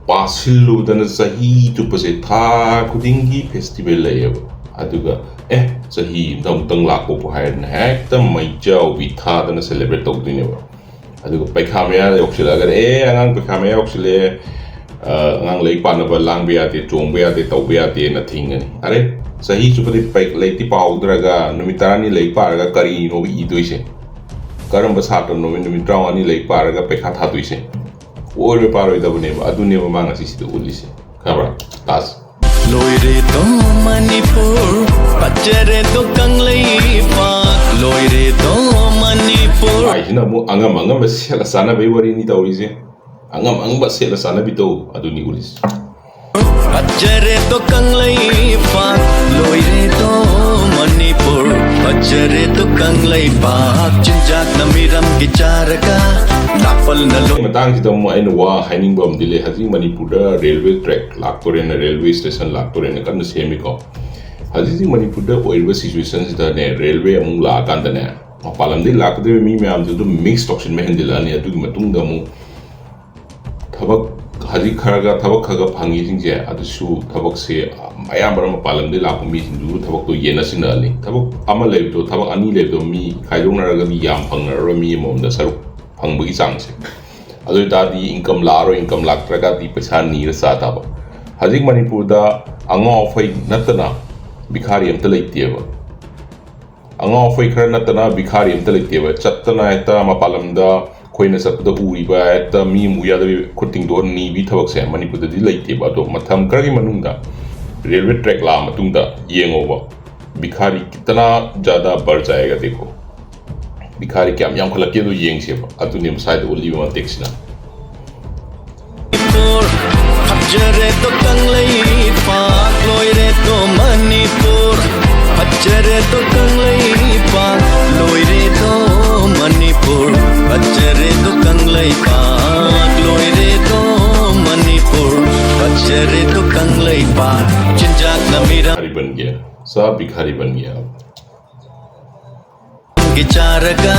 ꯄꯥꯁꯤꯜꯂꯨꯗꯅ ꯆꯍꯤ ꯆꯨꯞꯄꯁꯦ ꯊꯥ ꯈꯨꯗꯤꯡꯒꯤ ꯐꯦꯁꯇꯤꯚꯦꯜ ꯂꯩꯌꯦꯕ꯫ ꯑꯗꯨꯒ ꯑꯦ ꯆꯍꯤ ꯑꯃꯗ ꯑꯃꯨꯛꯇꯪ ꯂꯥꯛꯄꯕꯨ ꯍꯥꯏꯔꯗꯅ ꯍꯦꯛꯇ ꯃꯩ ꯆꯥꯎꯕꯤ ꯊꯥꯗꯅ ꯁꯦꯂꯦꯕ꯭ꯔꯦꯠ ꯇꯧꯗꯣꯏꯅꯦꯕ꯫ ꯑꯗꯨꯒ ꯄꯩꯈꯥ ꯃꯌꯥ ꯌꯧꯁꯤꯜꯂꯛꯑꯒꯅ ꯑꯦ ꯑꯉꯥꯡ ꯄꯩꯈꯥ ꯃꯌꯥ ꯌꯧꯁꯤꯜꯂꯛꯑꯦ, ꯑ, ꯑꯉꯥꯡ ꯂꯥꯏꯔꯤꯛ ꯄꯥꯅꯕ ꯂꯥꯡꯕ ꯌꯥꯗꯦ, ꯆꯣꯡꯕ ꯌꯥꯗꯦ, ꯇꯧꯕ ꯌꯥꯗꯦꯅ ꯊꯤꯡꯒꯅꯤ꯫ ꯑꯔꯦ ꯆꯍꯤ ꯆꯨꯞꯄꯗꯤ ꯄꯩ-, ꯂꯥꯏꯔꯤꯛꯇꯤ ꯄꯥꯍꯧꯗ꯭ꯔꯒ ꯅꯨꯃꯤꯠ ꯇꯔꯥꯅꯤ ꯂꯥꯏꯔꯤꯛ ꯄꯥꯔꯒ ꯀꯔꯤꯅꯣꯕ ꯏꯗꯣꯏꯁꯦ? ꯀꯔꯝꯕ ꯁꯥꯇ꯭ꯔꯅꯣꯕ ꯅꯨꯃꯤꯠ ꯇꯔꯥꯃꯉꯥꯅꯤ ꯂꯥꯏꯔꯤꯛ ꯄꯥꯔꯒ ꯄꯩꯈꯥ ꯊꯥꯗꯣꯏꯁꯦ? ꯑꯣꯏꯔꯣꯏ ꯄꯥꯔꯣꯏꯗꯕꯅꯦꯕ꯫ ꯑꯗꯨꯅꯦꯕ ꯃꯥ ꯉꯁꯤ ꯁꯤꯗ ꯎꯠꯂꯤꯁꯦ, ꯈꯪꯕ꯭ꯔꯥ? ꯇꯥꯁ꯫ ꯂꯣꯏꯔꯦꯗꯣ ꯃꯅꯤꯄꯨꯔ, ꯐꯖꯔꯦꯗꯣ ꯀꯪꯂꯩꯄꯥꯛ꯫ ꯂꯣꯏꯔꯦꯗꯣ ꯃꯅꯤꯄꯨꯔ꯫ ꯍꯥꯏꯁꯤꯅ ꯑꯃꯨꯛ ꯑꯉꯝ ꯑꯉꯝꯕ ꯁꯦꯠꯂ ꯆꯥꯅꯕꯒꯤ ꯋꯥꯔꯤꯅꯤ ꯇꯧꯔꯤꯁꯦ꯫ ꯑꯉꯝ ꯑꯉꯝꯕ ꯁꯦꯠꯂ ꯆꯥꯅꯕꯤꯗꯣ ꯑꯗꯨꯅꯤ ꯎꯠꯂꯤꯁꯦ꯫ ꯐꯖꯔꯦꯗꯣ ꯀꯪꯂꯩꯄꯥꯛ, ꯂꯣꯏꯔꯦꯗꯣ ꯃꯅꯤꯄꯨꯔ꯫ ꯐꯖꯔꯦꯗꯣ ꯀꯪꯂꯩꯄꯥꯛ, ꯆꯤꯟꯖꯥꯛꯅ ꯃꯤꯔꯝꯒꯤ ꯆꯥꯔꯒ, ꯅꯥꯄꯜꯅ ꯂꯣ- ꯁꯤ ꯃꯇꯥꯡꯁꯤꯗ ꯑꯃꯨꯛ ꯑꯩꯅ ꯋꯥ ꯍꯥꯏꯅꯤꯡꯕ ꯑꯃꯗꯤ ꯂꯩ꯫ ꯍꯧꯖꯤꯛ ꯃꯅꯤꯄꯨꯔꯗ ꯔꯦꯜꯋꯦ ꯇ꯭ꯔꯦꯛ ꯂꯥꯛꯇꯣꯔꯦꯅ, ꯔꯦꯜꯋꯦ ꯁ꯭ꯇꯦꯁꯟ ꯂꯥꯛꯇꯣꯔꯦꯅ ꯀꯟꯅ ꯁꯦꯝꯃꯤꯀꯣ꯫ ꯍꯧꯖꯤꯛ ꯍꯧꯖꯤꯛ ꯃꯅꯤꯄꯨꯔꯗ ꯑꯣꯏꯔꯤꯕ ꯁꯤꯆꯨꯋꯦꯁꯟꯁꯤꯗꯅꯦ, ꯔꯦꯜꯋꯦ ꯑꯃꯨꯛ ꯂꯥꯛꯑꯀꯥꯟꯗꯅꯦ, ꯃꯄꯥꯟ ꯂꯝꯗꯒꯤ ꯂꯥꯛꯀꯗꯧꯔꯤꯕ ꯃꯤ ꯃꯌꯥꯝꯗꯨ ꯑꯗꯨꯝ ꯃꯤꯛꯁ ꯇꯧꯁꯤꯟꯕ ꯍꯦꯟꯖꯤꯜꯂꯛꯑꯅꯤ꯫ ꯑꯗꯨꯒꯤ ꯃꯇꯨꯡꯗ ꯑꯃꯨꯛ ꯊꯕꯛ ꯍꯧꯖꯤꯛ ꯈꯔ ꯈꯔ ꯊꯕꯛ ꯈꯔ ꯈꯔ ꯐꯪꯉꯤꯁꯤꯡꯁꯦ, ꯑꯗꯨꯁꯨ ꯊꯕꯛꯁꯦ ꯑꯌꯥꯝꯕꯅ ꯃꯄꯥꯟ ꯂꯝꯗꯒꯤ ꯂꯥꯛꯄ ꯃꯤꯁꯤꯡꯗꯨ ꯊꯕꯛꯇꯣ ꯌꯦꯟꯅ ꯁꯤꯟꯅꯔꯅꯤ꯫ ꯊꯕꯛ ꯑꯃ ꯂꯩꯕꯗꯣ, ꯊꯕꯛ ꯑꯅꯤ ꯂꯩꯕꯗꯣ ꯃꯤ ꯈꯥꯏꯗꯣꯛꯅꯔꯒꯗꯤ ꯌꯥꯝ ꯐꯪꯅꯔꯔꯣꯏ, ꯃꯤ ꯑꯃꯃꯝꯗ ꯁꯔꯨꯛ ꯐꯪꯕꯒꯤ ꯆꯥꯡꯁꯦ꯫ ꯑꯗꯨ ꯑꯣꯏꯇꯥꯔꯗꯤ income ꯂꯥꯛꯑꯔꯣꯏ, income ꯂꯥꯛꯇ꯭ꯔꯒꯗꯤ ꯄꯩꯁꯥ ꯅꯤꯔ ꯆꯥ ꯇꯥꯕ꯫ ꯍꯧꯖꯤꯛ ꯃꯅꯤꯄꯨꯔꯗ ꯑꯉꯥꯎ ꯑꯐꯩ ꯅꯠꯇꯅ ꯚꯤꯈꯥꯔꯤ ꯑꯝꯇ ꯂꯩꯇꯦꯕ꯫ ꯑꯉꯥꯎ ꯑꯐꯩ ꯈꯔ ꯅꯠꯇꯅ ꯚꯤꯈꯥꯔꯤ ꯑꯝꯇ ꯂꯩꯇꯦꯕ꯫ ꯆꯠꯇꯅ ꯍꯦꯛꯇ ꯃꯄꯥꯟ ꯂꯝꯗ ꯑꯩꯈꯣꯏꯅ ꯆꯠꯄꯗ ꯎꯔꯤꯕ ꯍꯦꯛꯇ ꯃꯤ ꯑꯃꯨꯛ ꯌꯥꯗꯕꯤ ꯈꯨꯠ ꯇꯤꯡꯊꯣꯛꯑ ꯅꯤꯕꯤ ꯊꯕꯛꯁꯦ ꯃꯅꯤꯄꯨꯔꯗꯗꯤ ꯂꯩꯇꯦꯕ꯫ ꯑꯗꯣ ꯃꯇꯝ ꯈꯔꯒꯤ ꯃꯅꯨꯡꯗ ꯔꯦꯜꯋꯦ ꯇ꯭ꯔꯦꯛ ꯂꯥꯛꯑ ꯃꯇꯨꯡꯗ ꯌꯦꯡꯉꯣꯕ, ꯚꯤꯈꯥꯔꯤ ꯀꯤꯇꯅꯥ ꯖ꯭ꯌꯥꯗꯥ ꯕꯔ ꯖꯥꯌꯦꯒꯥ ꯗꯦꯈꯣ꯫ ꯚꯤꯈꯥꯔꯤ ꯀꯌꯥꯝ ꯌꯥꯝꯈꯠꯂꯛꯀꯦꯗꯣ ꯌꯦꯡꯁꯦꯕ꯫ ꯑꯗꯨꯅꯦ ꯃꯁꯥꯏꯗ ꯎꯠꯂꯤꯕ ꯃꯇꯦꯛꯁꯤꯅ꯫ ꯃꯅꯤꯄꯨꯔ, ꯐꯖꯔꯦꯗꯣ ꯀꯪꯂꯩꯄꯥꯛ, ꯂꯣꯏꯔꯦꯗꯣ ꯃꯅꯤꯄꯨꯔ꯫ ꯐꯖꯔꯦꯗꯣ ꯀꯪꯂꯩꯄꯥꯛ, ꯂꯣꯏꯔꯦꯗꯣ ꯃꯅꯤꯄꯨꯔ꯫ ꯐꯖꯔꯦꯗꯣ ꯀꯪꯂꯩꯄꯥꯛ, ꯂꯣꯏꯔꯦꯗꯣ ꯃꯅꯤꯄꯨꯔ꯫ ꯐꯖꯔꯦꯗꯣ ꯀꯪꯂꯩꯄꯥꯛ, ꯆꯤꯟꯖꯥꯛꯅ ꯃꯤꯔꯝ ꯚꯤꯈꯥꯔꯤ ꯕꯟ ꯒꯌꯥ, ꯁꯥꯕ ꯚꯤꯈꯥꯔꯤ ꯕꯟ ꯒꯌꯥ꯫ ꯒꯤ ꯆꯥꯔꯒ,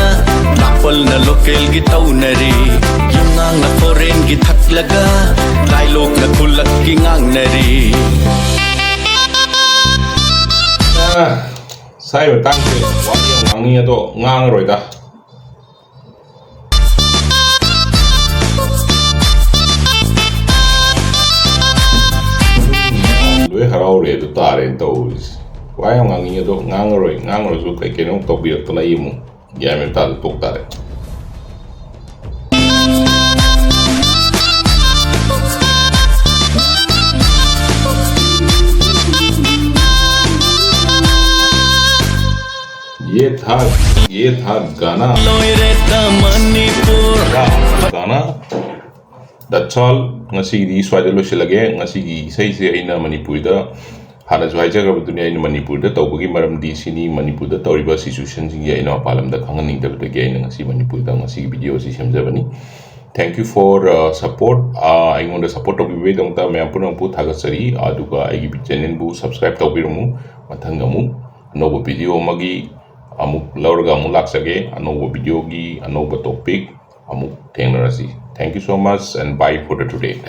ꯅꯥꯄꯜꯅ ꯂꯣꯀꯦꯜꯒꯤ ꯇꯧꯅꯔꯤ, ꯌꯨꯝꯉꯥꯡꯅ ꯐꯣꯔꯦꯟꯒꯤ ꯊꯛꯂꯒ, ꯂꯥꯏꯂꯣꯛꯅ ꯈꯨꯜꯂꯛꯀꯤ ꯉꯥꯡꯅꯔꯤ꯫ ꯑꯥ, ꯁꯥꯏ ꯃꯇꯥꯡꯁꯦ ꯋꯥꯔꯤ ꯌꯥꯝ ꯉꯥꯡꯅꯤꯡꯉꯦ, ꯑꯗꯣ ꯉꯥꯡꯉꯔꯣꯏꯗ꯫ ꯂꯣꯏ ꯍꯔꯥꯎꯔꯦ ꯑꯗꯨ ꯇꯥꯔꯦꯅ ꯇꯧꯔꯤꯁꯦ꯫ ꯋꯥ ꯌꯥꯝ ꯉꯥꯡꯅꯤꯡꯉꯦ ꯑꯗꯣ ꯉꯥꯡꯉꯔꯣꯏ, ꯉꯥꯡꯉꯔꯁꯨ ꯀꯩ ꯀꯩꯅꯣ ꯇꯧꯕꯤꯔꯛꯇꯅ ꯑꯩ ꯑꯃꯨꯛ ꯒ꯭ꯌꯥꯟ ꯃꯦꯟ ꯇꯥꯗ ꯇꯣꯛ ꯇꯥꯔꯦ꯫ ये था, ये था गाना। ꯂꯣꯏꯔꯦꯗ ꯃꯅꯤꯄꯨꯔ꯫ गाना। That's all꯫ ꯉꯁꯤꯒꯤꯗꯤ ꯁ꯭ꯋꯥꯏꯗ ꯂꯣꯏꯁꯤꯜꯂꯒꯦ꯫ ꯉꯁꯤꯒꯤ ꯏꯁꯩꯁꯦ ꯑꯩꯅ ꯃꯅꯤꯄꯨꯔꯤꯗ, ꯍꯥꯟꯅꯁꯨ ꯍꯥꯏꯖꯈ꯭ꯔꯕꯗꯨꯅꯤ, ꯑꯩꯅ ꯃꯅꯤꯄꯨꯔꯗ ꯇꯧꯕꯒꯤ ꯃꯔꯝꯗꯤ ꯁꯤꯅꯤ, ꯃꯅꯤꯄꯨꯔꯗ ꯇꯧꯔꯤꯕ ꯁꯤꯆꯨꯋꯦꯁꯟꯁꯤꯡꯁꯦ ꯑꯩꯅ ꯃꯄꯥꯟ ꯂꯝꯗ ꯈꯪꯍꯟꯅꯤꯡꯗꯕꯗꯒꯤ ꯑꯩꯅ ꯉꯁꯤ ꯃꯅꯤꯄꯨꯔꯗ ꯉꯁꯤꯒꯤ ꯚꯤꯗꯤꯑꯣ ꯑꯁꯤ ꯁꯦꯝꯖꯕꯅꯤ꯫ Thank you for, uh, support꯫ ꯑ, ꯑꯩꯉꯣꯟꯗ ꯁꯞꯄꯣꯔꯠ ꯇꯧꯕꯤꯕꯒꯤꯗꯃꯛꯇ ꯃꯌꯥꯝ ꯄꯨꯝꯅꯃꯛꯄꯨ ꯊꯥꯒꯠꯆꯔꯤ꯫ ꯑꯗꯨꯒ ꯑꯩꯒꯤ ꯆꯦꯅꯦꯜꯕꯨ ꯁꯕꯁꯀ꯭ꯔꯥꯏꯕ ꯇꯧꯕꯤꯔꯝꯃꯨ꯫ ꯃꯊꯪ ꯑꯃꯨꯛ ꯑꯅꯧꯕ ꯚꯤꯗꯤꯑꯣ ꯑꯃꯒꯤ ꯑꯃꯨꯛ ꯂꯧꯔꯒ ꯑꯃꯨꯛ ꯂꯥꯛꯆꯒꯦ꯫ ꯑꯅꯧꯕ ꯚꯤꯗꯤꯑꯣꯒꯤ ꯑꯅꯧꯕ ꯇꯣꯄꯤꯛ ꯑꯃꯨꯛ ꯊꯦꯡꯅꯔꯁꯤ꯫ Thank you so much and bye for the today꯫